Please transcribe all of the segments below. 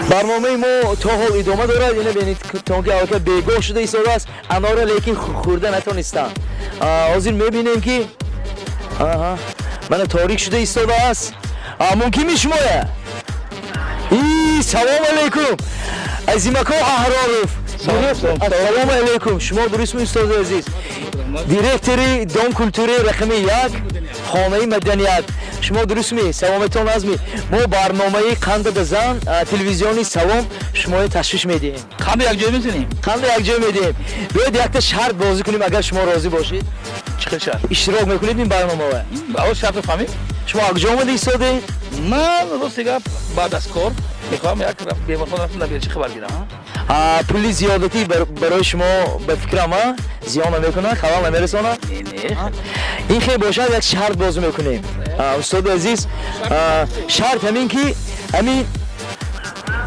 Барномаи мо то ҳол идома дорад. Ина бинед, то ки аллакай бегоҳ шуда истодааст, анора лекин хӯрда натонистанд. Ҳозир мебинем, ки аҳа, мана торик шуда истодааст. Мумкин шумоя? И салом алейкум, Азимако Аҳроров. Ассалому алейкум. Шумо дурустми, устоди азиз? Директори Дом культураи рақами 1, хонаи маданият. Шумо дурустми, саломатон азми? Мо барномаи «Қанда зан», телевизиони «Салом», шуморо ташвиш медиҳем. Қанда якҷоя мезанем? Қанда якҷоя медиҳем. Биёед, якта шарт бозӣ кунем, агар шумо розӣ бошед. Чӣ хел шарт? Иштирок мекунед ин барномава? Аввал шартро фаҳмем. Шумо аз куҷо омада истодед? Ман, рости гап, баъд аз кор мехоҳам як беморхона рафтам, набирчи хабар гирам. Пули зиёдатӣ барои шумо, ба фикрам, зиён намекунад, халал намерасонад? Не, не. Ин хел бошад, як шарт бозӣ мекунем, устоди азиз. Шарт ҳамин ки ҳамин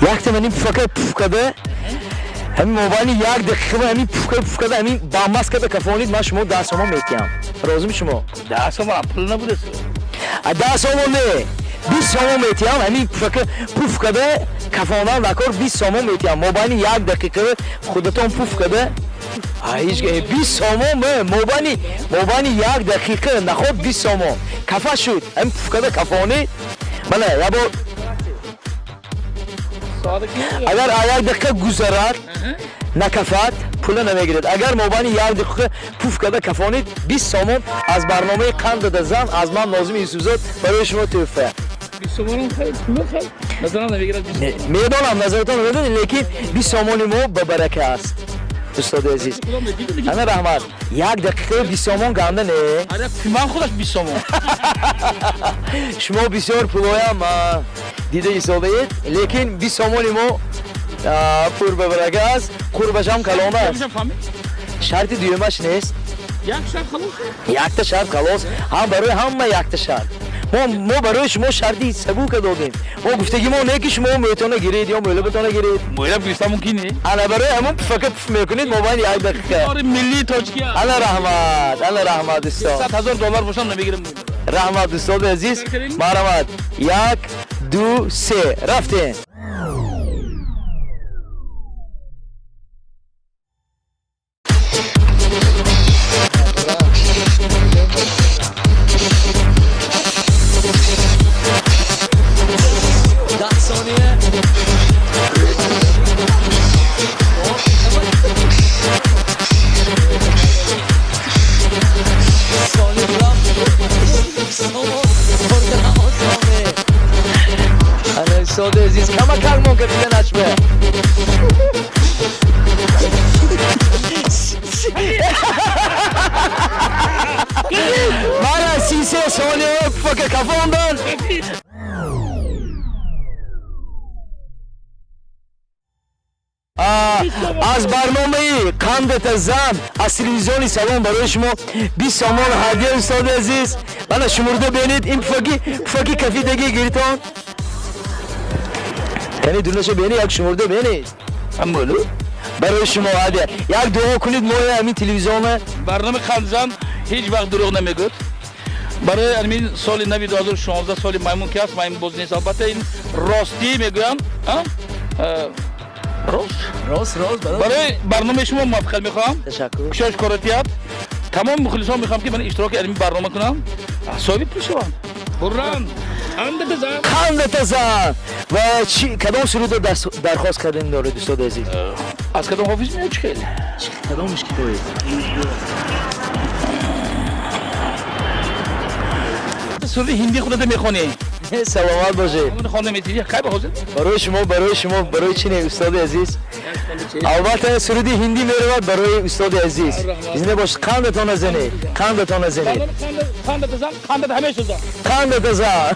якта манин пуфака пуф када, ҳамин мобайни як дақиқа ҳамин пуфка пуф када, ҳамин бамбаст када кафонид, ман шумо 10 сомон метиҳам. Розими шумо? 10 сомон пул набудааст. 10 сомон не, 20 сомон метиҳам. Ҳамин пуфака пуф када кафонан дакор, 20 сомон метиҳам. Мобайни як дақиқа худатон пуф када, ҳеҷ 20 сомон мобайни як дақиқа наход, 20 сомон кафа шуд. Ҳамин пуф када кафонид. Мана ябор, агар як дақиқа гузарад, накафад, пула намегирад. Агар мобайни як дақиқа пуф када кафонид, 20 сомон аз барномаи «Қандада зан», аз ман, Нозими Юсуфзод, барои шумо тӯҳфа. Медонам, назаратон медонед, лекин 20 сомони мо ба барака аст, устоди азиз. Ана, раҳмат. Як дақиқаи 20 сомон ганда не. Ман худаш 20 сомон. Шумо бисёр пулоям дида истодаед, лекин 20 сомони мо пур ба барака аст, қурбашам калон аст. Шарти дуюмаш нест. Якта шарт халос, ҳам барои ҳама якта шарт. Мо барои шумо шарти сабука додем. Мо гуфтагӣ мо не ки шумо мӯйтона гиред ё мӯйлабатона гиред. Мӯйлаб гирифта мумкин не. Ана, барои ҳамон пуфака пуф мекунед мобайни як дақиқа. Миллии тоҷики. Ана, раҳмат, ана, раҳмат, дӯстон. 100 000 доллар бошам, намегирам. Раҳмат, дӯстони азиз, марҳамат. Як, ду, се, рафтем. 10 сония. Ана, устоди азиз, камакак мон капида нашба. Мана, 33 сония пуфака кафондан. Аз барномаи «Қандата зан» аз телевизиони «Салом» барои шумо 20 сомон ҳадя, устоди азиз. Мана, шумурда бинед. Ин пуфаки кафидагӣ гиритон. Кани, дунаша бинед, як шумурда бинед. Барои шумо ҳадя. Як дуо кунед мои ҳамин телевизиона. Барномаи «Қандзан» ҳеҷ вақт дурӯғ намегӯяд. Барои ҳамин соли нави 2016, соли маймун ки аст, маймунбоз нест, албатта, ин ростӣ мегӯям, рост. Рост, рост. Барои барномаи шумо муваффақият мехоҳам. Ташаккур. Кушоиш коротият. Тамоми мухлисон мехоҳам, ки ман иштироки ин барнома кунам, соҳиби пул шаванд. Бурран, қандата зан. Қандата зан. Ва чи, кадом сурудро дархост кардем доред, устоди азиз? Аз кадом ҳофиз меояд, чӣ хел? Кадомиш ки хоҳед. Суруди ҳиндии худата мехонӣ. Саломат бошед. Хонда метиҳӣ кай ба ҳозир? Барои шумо, барои шумо, барои чи не, устоди азиз? Албатта, суруди ҳиндӣ меравад барои устоди азиз. Зинда бошед. Қандатона занед, қандатона занед. Қандата зан, қандата ҳамеша зан. Қандата зан.